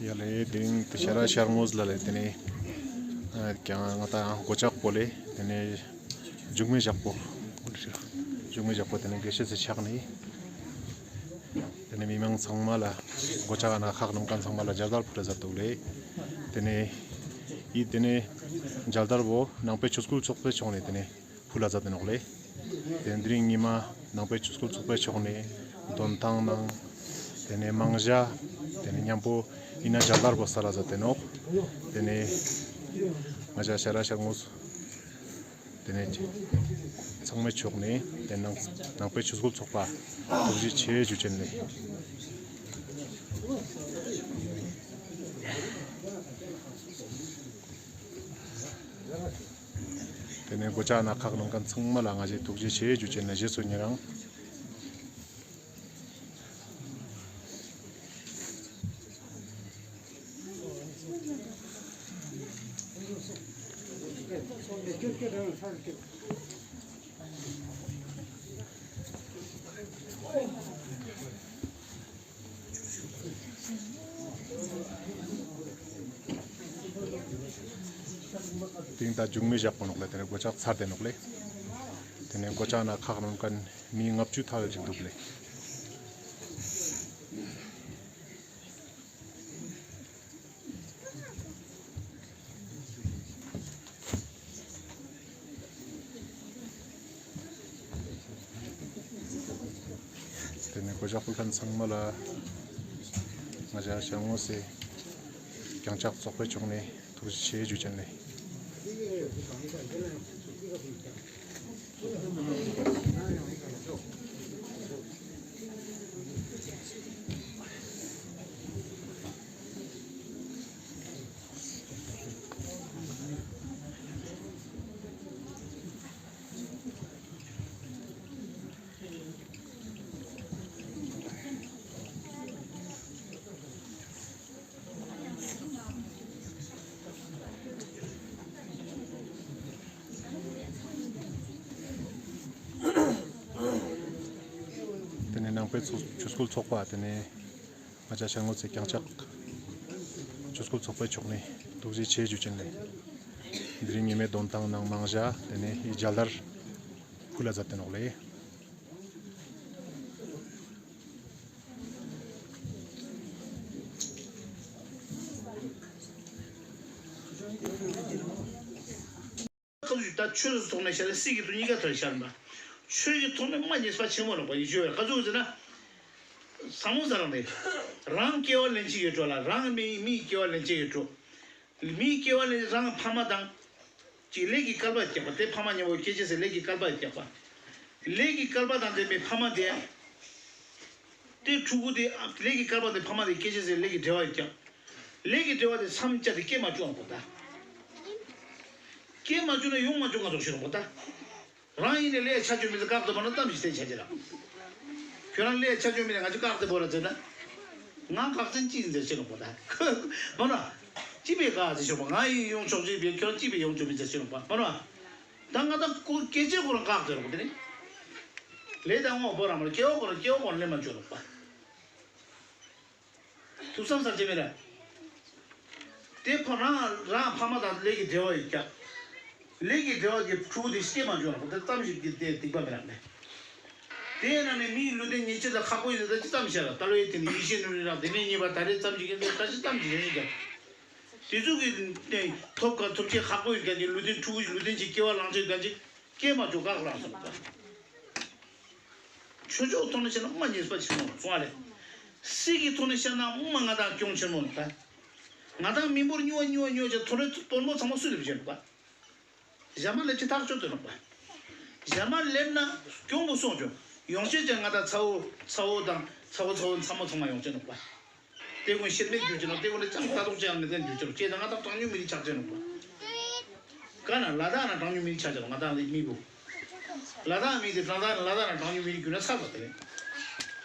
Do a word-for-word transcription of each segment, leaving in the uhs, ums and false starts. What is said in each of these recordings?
ཡ་ལེ། དེ་རིང་དེ་ཤ་ར་ཤར་ངོས་ལ་ལེ། དེ་ནས་ཀྱང་ང་ད་སྒོ་ལྕགས་པོ་ལེ། དེ་ནས་མཇུག་མའི་ཞག་པོ། མཇུག་མའི་ཞག་པོ་དེ་ནས་དགེ་བཤེས་སུ་ཆགས་ནས། དེ་ནས་མི་མང་ཚང་མ་ལ། སྒོ་ལྕགས་ན་ཁག་ནང་མཁན་ཚང་མ་ལ་མཇལ་དར་ཕུལ་ར་མཛད་འདུག་ལེ། དེ་ནས་ཡིད་དེ་ནས་མཇལ་དར་བོ་ནང་པའི་ཆོས་སྐུལ་ཚོགས་པའི་ཕྱོགས་ནས་དེ་ནས་ཕུལ་ལ་མཛད་དེ་ནོག་ལེ། དེ་དེ་རིང་ཉི་མ་ནང་པའི་ཆོས་སྐུལ་ཚོགས་པའི་ཕྱོགས་ནས་འདོན་ཐང་ནང་། དེ་ནས་མང་ཇ། དེ་ནས་མཉམ་པོ་ཡིན་ན་མཇལ་དར་བོ་སལ་ལ་མཛད་དེ་ནོག། དེ་ནས་ང་ཅག་ཤ་ར་ཤར་ངོས། དེ་ནས་ཚང་མའི་ཕྱོགས་ནས་དེ་ནང་ནང་པའི་ཆོས་སྐུལ་ཚོགས་པ་ཐུགས་རྗེ་ཆེ་ཞུ་ཅན་ལེ། དེ་ནས་སྒོ་ལྕགས་ན་ཁག་ནང་མཁན་ཚང་མ་ལ་ང་ཞེ་ཐུགས་རྗེ་ཆེ་ཞུ་ཅན་ལེ། རྗེས་སུ་ཉེ་རང་། དེང་ད་མཇུག་མའི་ཞག་པོ་ནོག་ལེ། དེ་ནས་སྒོ་ལྕགས་ཚར་ཏེ་ནོག་ལེ། དེ་ནས་སྒོ་ལྕགས་ན་ཁག་ནང་མཁན་མི་ལྔ་བཅུ་ཐལ་ཅིག་འདུག་ལེ། དེ་ནས་སྒོ་ལྕགས་ཕུལ་མཁན་ཚང་མ་ལ་ང་ཅག་ཤར་ངོས་སི་གྱང་ལྕགས་ཚོགས་པའི་ཕྱོགས་ནས་ཐུགས་རྗེ་ཆེ་ཞུ་ཅན་ལེ། དེ་ནས་ནང་པའི་ཚོགས་ཆོས་སྐུལ་ཚོགས་པ། དེ་ནས་ང་ཅག་ཤར་ངོས་སི་གྱང་ལྕགས་ཆོས་སྐུལ་ཚོགས་པའི་ཕྱོགས་ནས་ཐུགས་རྗེ་ཆེ་ཞུ་ཅན་ལེ། འདི་རིང་ཉི་མའི་འདོན་ཐང་ནང་མང་ཇ། དེ་ནས་ཡི་མཇལ་དར་ཕུལ་ལ་མཛད་དེ་ནོག་ལེ། ད་ཆོས་སུ་ཐོག་ནས་བཤད་ན་སྲིད་ཀྱི་ཐོག་གཉིས་ཀ་ཐོག་ནས་བཤད་པ། ཆོས་ཀྱི་ཐོག་ནས་མ་ཉེས་པ་ཆེན་མོ་ལོག་པ་ཡིན་ཞུ་བའི་ཀ་ཚུགས་ཟེར་ན། བཟང་མོ་ཟ་རང་དེ། རང་སྐྱེ་བ་ལེན་གྱི་ཡོད་འགྲོ་ལ། རང་མི་མིའི་སྐྱེ་བ་ལེན་གྱི་ཡོད་འགྲོ། མིའི་སྐྱེ་བ་ལེན་རང་ཕ་མ་དང་། ཅིག་ལས་ཀྱི་བསྐལ་པ་རྒྱག་པ་དེ་ཕ་མ་མཉམ་པོ་སྐྱེ་ཅེས་ཟེར་ལས་ཀྱི་བསྐལ་པ་རྒྱག་པ། ལས་ཀྱི་བསྐལ་པ་དང་ལྡན་པའི་ཕ་མ་དེ། དེ་ཕྲུ་གུ་དེ་ལས་ཀྱི་བསྐལ་པ་དེ་ཕ་མ་དེ་སྐྱེ་ཅེས་ཟེར་ལས་ཀྱི་འབྲེལ་བ་རྒྱག་ལས་ཀྱི་འབྲེལ་བ་དེ་མཚམས་བཅད་དེ་སྐྱེ་མ་བཅུག་ཨང་པོ་ད། སྐྱེ་མ་བཅུག་ན་ཡོང་མ་བཅུག་ང་ཚོ་ཤི་རུང་པོ་ད། རང་ཡིན་ནས་ལས་ཆ་ཆོ་མི་ཚེ་བཀག་ཏུ་བོར་ན་གཏམ་ཞིག་བསྟན་བྱ་རྒྱུ་ར། ཁྱོད་རང་ལས་ཆ་ཆོ་མི་ནས་ང་ཚོ་བཀག་ཏུ་བོར་ར་ཟེར་ན། ང་བཀག་ཙམ་ཅི་ཡིན་ཟེར་ཤེས་ནོ་པོ་ད། མ་ན། ཅི་བས་བཀག་ཟེར་ཤོག་པ། ང་ཡིན་ཡོང་ཆོག་ཅིག་བས་ཁྱོད་རང་ཅི་བས་ཡོང་ཆོག་མི་ཟེར་ཤེས་ནོ་པ་མ་ན། ད་ང་ད་ཁོ་སྐད་ཆའི་ཁོ་རང་བཀག་ཟེར་ནོ་པོ་དེ་ནི། ལས་དང་དངོས་པོ་རང་མ་ན་སྐྱེ་བོ་ཁོ་རང་སྐྱེ་བོ་ཁོ་རང་ལས་མ་བཅོས་ནོ་པ། ཐུགས་བསམ་ཟེར་གྱི་མེད་ར། དེ་ཁོ་རང་རང་ཕ་མ་དང་ལས་ཀྱི་འབྲེལ་བ་ཡོད་ཀྱང་། ལས་ཀྱི་འབྲེལ་བ་གྱི་ཕྲུ་གུ་དེ་སྐྱེ་མ་བཅུག་ན་དེ་ཙམ་ཞིག་གི་དེ་སྡིག་པ་མེད་ར་མེད། དེའི་ནང་ནས་མིའི་ལུས་རྟེན་ཉེས་ཆད་དང་ཁག་པོ་ཡིན་ད་ཅི་ཙམ་བཤད་ར། ད་ལོ་ཡི་དེ་ནི་ཡེ་ཤེས་ནོར་རི་རང་དེ་ནས་ཉེས་པ་ད་རེས་ཙམ་ཞིག་ཡིན་ད་ཅི་ཙམ་ཞིག་ཡིན་ཀྱང་། དེ་ཚོ་གི་ཐོབ་ཀ་ཐོབ་ཆེད་ཁག་པོ་ཡིན་ཀྱང་གི་ལུས་རྟེན་ཕྲུ་གུ་ལུས་རྟེན་ཅིག་སྐྱེ་བ་བླང་ཆེད་ཀྱང་ཅིག་སྐྱེས་མ་བཅུག་བཀག་རང་སོང་ད། ཆོས་ཕྱོགས་ཐོག་ནས་བཤད་ན་མ་ཉེས་པ་ཆེན་མོ་སོང་བ་རེད། སྲིད་ཀྱི་ཐོག་ནས་བཤད་ན་མ་ང་དང་གྱོང་ཆེན་མོ་རེད་ད། ང་དང་མི་འབོར་ཉུང་བ་ཉུང་བ་ཉུང་བ་བྱས་ཐོ་རེ་དོན་མོ་ཚང་མ་སུས་ལེབ་བྱས་རེད་པ། ཞྭ་དམར་ལེབ་ཅི་ཐག་ཆོད་དུ་རེད་པ། ཞྭ་དམར་ལེབ་ན་གྱོང་པོ་སོང་ཀྱང་ཡོང་ཆེད་ཀྱང་ང་དང་ཚ་བོ་ཚ་བོ་དང་ཚ་བོ་ཚ་བོ་ཚ་མོ་ཚང་མ་ཡོང་ཆེད་རེད་པ། དེ་ཀུན་ཤེད་མེད་རྒྱུ་ཅི་ནོ། དེ་ཀུན་ལ་ཅང་ལྟ་རྟོག་ཅི་ཡང་མི་ལྡན་རྒྱུ་ཅི་ནོ། ཅེས་དང་ང་དང་གྲངས་ཉུང་མི་རིགས་ཆགས་ཅི་ནོ། ག་ན་ལ་དྭགས་ན་གྲངས་ཉུང་མི་རིགས་ཆགས་ཅི་ནོ། ང་དང་ལ་མི་བུ། ལ་དྭགས་མི་དེ་གྲངས་དག་ལ་དྭགས་ན་གྲངས་ཉུང་མི་རིགས་རྒྱུ་ན་ཚར་བ་དེ་རེད།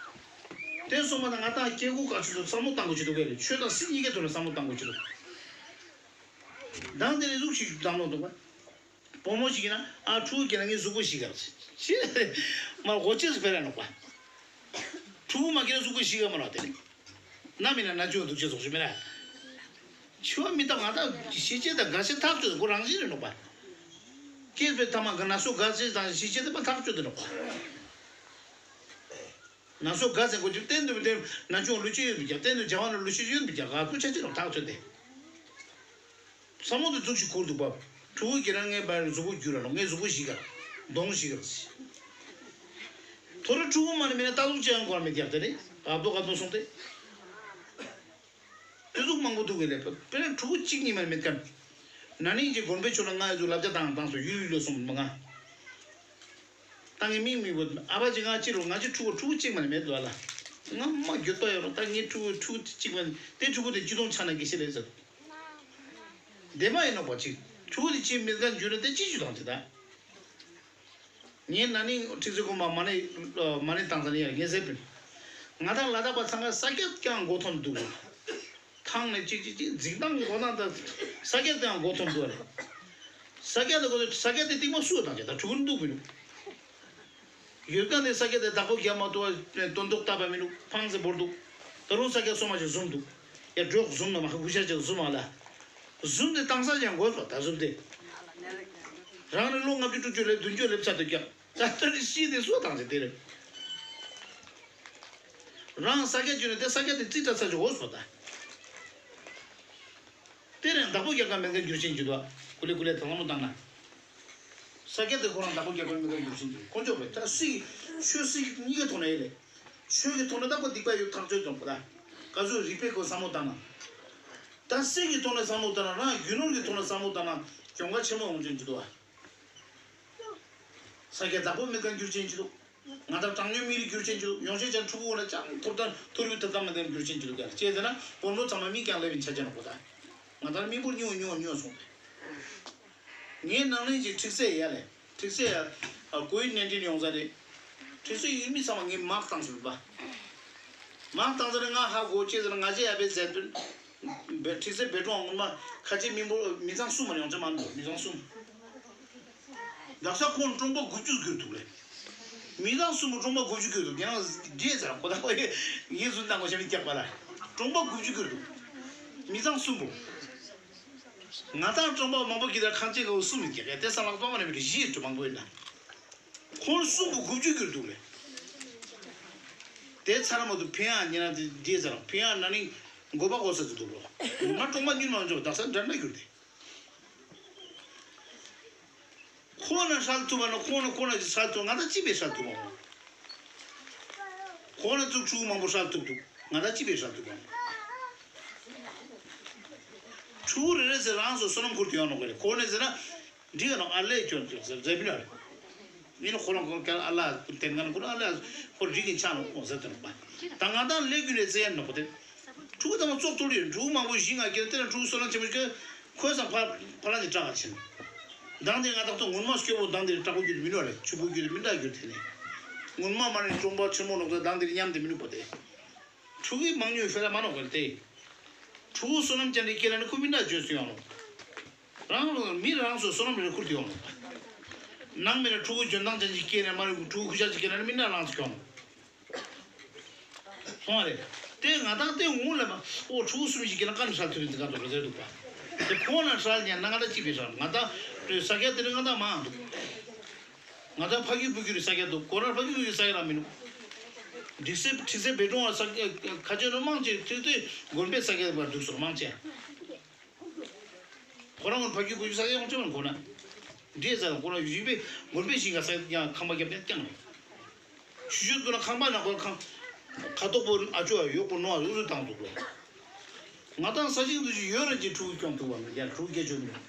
དེ་སོང་མ་ད་ང་དང་སྐྱེ་དགུ་ག་ཆུ་ཚོད་བསམ་བློ་བཏང་དགོས་ཅི་འདུག་གས་རེད། ཆོས་དང་སྲིད་གཉིས་ཀའི་ཐོག་ནས་བསམ་བློ་བཏང་དགོས་ཅི་འདུག་དང་དེ་ནས་གཟུགས་ཤིག་བཏང་ལོ་འདུག་པ། བུ་མོ་ཞིག་ཡིན་ན་ཨ་ཕྲུ་གུ་སྐྱེས་ན་ངའི་གཟུགས་པོ་ཞིག་ག་ཅི་མ་གོ་ཅི་ཟིག་ཕེ་ར་ནོག་པ། ཕྲུ་གུ་མ་སྐྱེས་ན་གཟུགས་པོ་ཞིག་ག་མ་ནོག་དེ་ནི། ན་མི་ན་ན་ཅོ་འདུག་ཅེས་སོགས་ཞུ་མེད་ན། འཆི་བ་མི་རྟག་ང་དང་ཤི་ཆད་དང་རྒ་ཆད་ཐག་ཆོད་དེ་ཁོ་རང་བཞིན་རེད་ནོག་པ། སྐྱེས་པའི་ཐ་མ་གི་ན་སོ་རྒ་ཆད་དང་ཤི་ཆད་དེ་པ་ཐག་ཆོད་དེ་ནོག་པ། ན་སོ་རྒ་ཟེར་གོ་ཅིག་གཏན་དུ་བདེ་ན་ཆུང་ལུས་ཅི་ཡོད་པའི་ཀྱང་གཏན་དུ་བྱ་བ་ན་ལུས་ཅི་ཡོད་པའི་ཀྱང་ག་ཁུ་ཆ་ཅི་རུང་ཐག་ཆོད་དེ། བསམ་བློ་དེ་འཛུགས་ཤིག་ཁུར་འདུག་པ། ཕྲུ་གུ་ཁྱེད་རང་ངའི་བར་གཟུགས་པོ་འགྱུར་ར་ལོ་ངའི་གཟུགས་པོ་ཞིག་ག་གདོང་ཞིག་ག་ཐོ་རེ་ཕྲུ་གུ་མ་ནི་མིན་ན་ལྟ་ལུགས་ཅི་ཡང་གོ་བ་མེད་ཀྱག་དེ་རེད་ག་རྡོ་ག་རྡོ་སོང་སྟེ། དེ་ཟུག་མང་པོ་འདུག་གི་ལས་དཔེར་ན་ཕྲུ་གུ་གཅིག་གཉིས་མ་མེད་ཀ། ན་ནིང་གི་དགོན་པའི་ཕྱོགས་ལ་ང་ཡོད་དུས་ལབ་རྒྱ་བཏང་བཏང་སོང་ཡུལ་ཡུལ་ལ་སོང་མ་ང་། ད་ངས་མིག་མིག་པོ་ཨ་ཕ་ཅིག་ང་ཅི་རུ་ང་ཅི་ཕྲུ་གུ་ཕྲུ་གུ་གཅིག་མ་ནི་མེད་འདུག་ཨ་ལ། ང་མ་འགྱོད་པ་ཡོད་རུང་ད་ངའི་ཕྲུ་གུ་ཕྲུ་གུ་གཅིག་མ་ནི་དེ་ཕྲུ་གུ་དེ་ཅི་གཏོང་ཆ་ན་དགེ་བཤེས་ལས་ཟེར། དེ་མ་ཡིན་ནོག་པ་ཅིག་ཕྲུ་གུ་དེ་ཅི་མེད་ཀ་འགྱུར་ན་དེ་ཅི་ཞུ་དང་དེ་ད། ངས་ན་ནིང་ཁྲིག་ཚེ་ཁོ་མ་མ་ཎི་མ་ཎི་བཏང་ས་ནས་ཡར་ངས་ཟེར་པིན། ང་དང་ལ་དྭགས་པ་ཚང་མ་ས་སྐྱ་ཀྱང་མགོ་འཐོམ་འདུག་ཐང་ནས་ཅིག་ཅིག་ཅིག་འཛིང་སྟངས་མགོ་ནང་དང་ས་སྐྱ་ཀྱང་མགོ་འཐོམ་འདུག་རེད། ས་སྐྱ་དེ་གོ་ས་སྐྱ་དེ་རྟིང་མ་སུ་དང་ཅེ་ད་ཕྲུ་གུ་འདུག་མི་འདུག་ཡོད་ཀ་ནས་ས་སྐྱ་དེ་བདག་པོ་རྒྱབ་མ་ཐུབ་པ་དོན་ཐོག་བཏབ་པ་མི་འདུག་ཕངས་སེ་བོར་འདུག་ད་རུང་ས་སྐྱ་སོ་མ་ཅིག་བཟུང་འདུག་ཡ་འགྲོ་བཟུང་ན་མ་ཁ་གུ་ཤ་ཅིག་བཟུང་མ་ལ། བཟུང་དེ་བཏང་ས་ཅན་དགོས་སོ་ད་བཟུང་དེ། རང་ནི་ལོ་ལྔ་བཅུ་དྲུག་ཅུ་སླེབས་བདུན་ཅུ་སླེབས་ཚར་དུ་ཀྱང་ད་ལྟ་ནི་ཤི་དེ་སུ་བཏང་ཟེར་དེ་རེད། རང་ས་སྐྱ་བཅུ་ནི་དེ་ས་སྐྱ་དེ་རྩིས་སྤྲད་ས་ཅིག་འོ་སོ་ད། དེ་རིང་བདག་པོ་རྒྱག་ག་མེད་མཁན་རྒྱུ་རྐྱེན་གྱི་དོ། ཀུ་ལེ་ཀུ་ལེ་ད་ལམ་བཏང་ན། ས་སྐྱ་དེ་ཁོ་རང་བདག་པོ་རྒྱག་ག་མེད་མཁན་རྒྱུ་རྐྱེན་གྱི་དཀོན་མཆོག་པས་ད་སྲིད་ཆོས་སྲིད་གཉིས་ཀ་ཐོག་ནས་ཡེ་ལས། ཆོས་ཀྱི་ཐོག་ནས་ད་ཁོ་སྡིག་པ་ཡོད་ཐག་ཆོད་ཀྱང་པོ་ད། ག་ཚོད་རིག་པའི་སྐོར་བསམ་བློ་བཏང་ན། ད་སྲིད་ཀྱི་ཐོག་ནས་བསམ་བློ་བཏང་ན་རང་རྒྱུ་ནོར་གྱི་ཐོག་ནས་བསམ་བློ་བཏང་ན་གྱོང་ཁ་ཆེན་མོ་ཡོང་རྐྱེན་གྱི་དོ། ས་སྐྱ་བདག་པོ་མེད་མཁན་རྒྱུ་རྐྱེན་གྱི་དོ། ང་དང་གྲངས་ཉུང་མི་རིགས་རྒྱུ་རྐྱེན་གྱི་དོ། ཡོང་ཆེད་ཅན་ཕྲུ་གུ་འོ་ན་ཅང་ཐོབ་ཐང་ཐོབ་རྒྱུ་ཐོབ་ཐང་མེད་མཁན་རྒྱུ་རྐྱེན་གྱི་དོ། གལ་ཅེས་ཟེར་ན་སྒོར་མོ་ཚང་མ་མི་ཀྱང་ལེབ་ཡིན་ཆ་ཅན་ནོ་གོ་ད། ང་དང་མི་འབོར་ཉུང་ཉུང་ཉུང་སོང་། ངའི་ནང་ལན་གྱི་ཁྲིག་སེ་ཡ་ལས། ཁྲིག་སེ་ཡ། ཨ་ཀོ་ཝིད་ནན་ཏིན་ཡོང་ས་རེད། ཁྲིག་སེ་ཡུལ་མི་ཚང་མ་ངས་མག་བཏང་ཟེར་བ། མག་བཏང་ས་རེད་ང་ཧ་གོ་ཅེས་ཟེར་ན་ང་ཅེ་ཡ་བེ་ཟེར་དུས། བེ་ཁྲིག་སེ་བེ་ཀྲོང་སྔོན་མ་ཁ་ཆེ་མི་འབོར་མི་ཚང་གསུམ་མ་ཡོང་ཅེ་མ་འདུག་མི་ཚང་གསུམ། ལག་ས་ཁོང་གྲོང་པ་དགུ་བཅུ་གྱུར་འདུག་ལེ། མི་ཚང་གསུམ་པོ་གྲོང་པ་དགུ་བཅུ་གྱུར་འདུག་ཁྱེད་རང་བདེ་ཟེར་ཁོ་ཐག་ཁོ་ཡེ་ངས་བཟོས་བཏང་གོ་ཤ་མི་སྐྱག་པ་ལ། གྲོང་པ་དགུ་བཅུ་གྱུར་འདུག་མི་ཚང་གསུམ་པོ། ང་དང་གྲོང་པ་མང་པོ་གྱི་ད་ཁང་ཆེན་ག་བོ་གསུམ་མི་སྐྱག་ཡ་དེ་ས་ལག་པ་མ་ནས་མི་རེ་བཞི་ཡེ་གྲུ་མང་པོ་ཡིན་ན། ཁོང་གསུམ་པོ་དགུ་བཅུ་གྱུར་འདུག་ལེ། དེ་ཚར་མ་ཐུབ་ཕན་ཡང་ཉེ་ན་དེ་བདེ་ཟེར་ཕན་ཡང་ན་ནིང་མགོ་པ་གོ་ས་ཚུ་འདུག་ལོ། ང་གྲོང་པ་ཉུང་མ་འཇོག་ད་ས་འདྲ་འདྲ་གྱུར་ཏེ། ཁོང་ན་ཧྲལ་ཐུབ་པ་ན་ཁོང་ན་ཁོང་ན་ཅི་ཧྲལ་ཐུབ་ང་ད་ཅི་བས་ཧྲལ་ཐུབ་པ། ཁོང་ན་ཚུགས་ཕྲུ་གུ་མང་པོ་ཧྲལ་ཐུབ་ཐུབ་ང་ད་ཅི་བས་ཧྲལ་ཐུབ་པ། ཕྲུ་གུ་རེ་རེ་ཟེར་རང་སོ་བསོད་ནམས་ཁུར་དུ་ཡོང་ནོ་ག་རེ་ཁོང་ནས་ཟེར་ན། འདི་ག་ནོ་ཨ་ལས་ཁྱོད་ཁྱོད་ཟེར་ཟེར་མི་ལ་རེ། མི་ལ་ཁོ་རང་ཁོ་ཀལ་ཨ་ལ་དེ་ང་ཁོ་ཨ་ལ་ཁོ་རིག་གིན་ཆགས་ནོ་ཁོང་ཟེར་དེ་ནོ་པ། ད་ང་ད་ལས་རྒྱུ་ནས་ཟེར་ཡ་ནོ་པ་དེ། ཕྲུ་གུ་དང་བཙོག་ཐུག་ལ་ཡོད་ཕྲུ་གུ་མང་པོ་བཞི་ལྔ་སྐྱེས་དེ་ལ་ཕྲུ་གུ་བསོད་ནམས་ཆེན་པོ་ཞིག་ཁོས་ཙང་ཕ་ཕ་ལ་ནི་སྐྲག་ག་ཕྱིན། མདང་དེ་ང་ད་ཐོ་ངུར་མ་སྐྱོ་བོ་མདང་དེ་སྐྲག་པོ་རྒྱུ་དེ་མི་ནོ་རེད་ཆུ་བོ་རྒྱུ་དེ་མི་འདྲ་རྒྱུ་དེ་ནས། ངུར་མ་མ་ནི་གྲོང་པ་ཆེན་མོ་ནོ་དེ་མདང་དེ་མཉམ་དེ་མི་ནུག་པ་དེ། ཕྲུ་གུའི་མང་ཉུང་ཧྥེ་ར་མ་ནོ་གལ་ཏེ། ཕྲུ་གུ་བསོད་ནམས་ཅན་དེ་སྐྱེས་ན་ནི་ཁོ་མི་འདྲ་བརྗོད་སུ་ཡོང་ནོ། རང་རང་མི་རང་སོ་བསོད་ནམས་རེ་ཁུར་དུ་ཡོང་ནོ། ནང་མི་ལ་ཕྲུ་གུ་འཇོན་ཐང་ཅན་ཅིག་སྐྱེས་ནས་མ་རེད་ཕྲུ་གུ་ཁུ་ཤ་ཅིག་སྐྱེས་ན་ནི་མི་འདྲ་ལངས་སུ་ཡོང་ནོ། སོང་བ་རེད། དེ་ང་དང་དེ་འུང་ལ་མ་ཨོ་ཕྲུ་གུ་གསུམ་ཞིག་སྐྱེས་ན་ཀ་ནས་ཧྲལ་ཐུབ་ཡིན་ཟེར་ག་འདུག་རེད་ཟེར་འདུག་པ། དེ་ཁོང་ལ་ཧྲལ་ཉན་ན་ང་དང་ཅི་བས་ཧྲལ་ང་དང་ས་སྐྱ་དེ་ནི་ང་དང་མང་འདུག་ང་དང་ཕ་རྒྱུད་བུ་རྒྱུད་རེད་ས་སྐྱ་འདུག་ཁོ་རང་ཕ་རྒྱུད་བུ་རྒྱུད་ས་སྐྱ་རང་མི་འདུག་འགྲིག་སེ་ཁྲིག་སེ་བེ་ཀྲོང་བ་ས་སྐྱ་ཁ་ཆེ་རུ་མང་ཆེ་ཐོས་ཐོས་དགོན་པའི་ས་སྐྱ་བར་འདུག་སོ་མང་ཆེ། ཁོ་རང་ཕ་རྒྱུད་བུ་རྒྱུད་ས་སྐྱ་ཡོང་ཆེ་བ་ཁོ་ན། འདྲེས་ས་ཁོ་རང་ཡུལ་པའི་དགོན་པའི་ཞིང་ཁ་ས་སྐྱ་ཁང་པ་བརྒྱབ་ནས་བསྐྱངས་རེད། ཆུ་ཆུ་དུ་ན་ཁང་པ་ན་ཁོ་ཁང་། ཁ་དོག་པོ་ཨ་ཅོ་ཡོག་པོ་ནོ་ཨ་ལུ་ལུ་བཏང་འདུག་ལོ། ང་དང་ས་ཞིང་དུ་ཞིག་ཡོད་རེད་ཅེས་ཕྲུ་གུ་སྐྱོང་ཐུབ་པ་མེད་ཡང་ཕྲུ་གུ་སྐྱེ་ཆོག་མེད།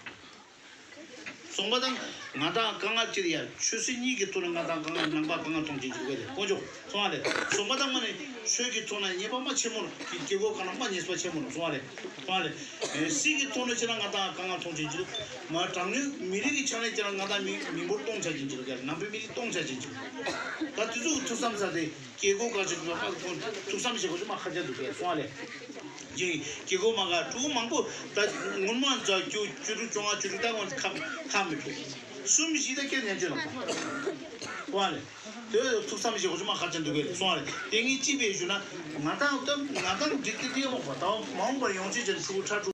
སོང་པ་དང་ང་དང་དཀའ་ངལ་ཅི་རེད་ཡ་ཆོས་སྲིད་གཉིས་ཀྱི་ཐོག་ནས་ང་དང་དཀའ་ངལ་ནང་པ་དཀའ་ངལ་མཐོང་ཆེན་ཅིག་དགོས་རེད་ཁོང་ཚོ་སོང་བ་རེད། སོང་པ་དང་མ་ནས་ཆོས་ཀྱི་ཐོག་ན་ཉེས་པ་མ་ཆེན་མོ་རེད་དཀྱིལ་འཁོར་གང་ན་མ་ཉེས་པ་ཆེན་མོ་རེད་སོང་བ་རེད། སོང་བ་རེད། སྲིད་ཀྱི་ཐོག་ནས་བྱས་ན་ང་དང་དཀའ་ངལ་མཐོང་ཆེན་ཅིག་མ་གྲངས་ཉུང་མི་རིགས་ཀྱི་ཆ་ནས་བྱས་ན་ང་དང་མི་མི་འབོར་སྟོང་ཆ་ཅན་ཅིག་རེད་ནང་པའི་མི་རིགས་སྟོང་ཆ་ཅན་ཅིག་ད་དེ་ཚོ་ཐུགས་བསམ་ས་དེ། སྐྱེ་སྒོ་ག་ཅིག་ལ་ཕར་ཐུགས་བསམ་བཞེས་དགོས་ཅིག་མ་ཁ་ཆ་འདུག་གས་སོང་བ་ལས། ཀྱི་སྐྱེ་སྒོ་མ་ག་ཕྲུ་གུ་མང་པོ་ད་སྔོན་མ་ཛ་བཅུ་བཅུ་དྲུག་བཅོ་ལྔ་བཅུ་དྲུག་ད་ངོ་ཁ་ཁ་མི་ཐུབ། གསུམ་བཞི་ད་ཁྱེར་ཉན་ཅེ་ལ་སོང་བ་ལས། དེ་ཐུགས་བསམ་བཞེས་དགོས་ཅིག་མ་ཁ་ཆ་འདུག་གས་སོང་བ་ལས་དེ་ངས་ཅི་བས་ཞུ་ན་ང་དང་ད་ང་དང་འགྲིག་གི་དེ་མོ་བ་ད་མ་འོངས་པར་ཡོང་ཅེས་ཅན་ཕྲུ་གུ་ཁྲ་ཕྲུ།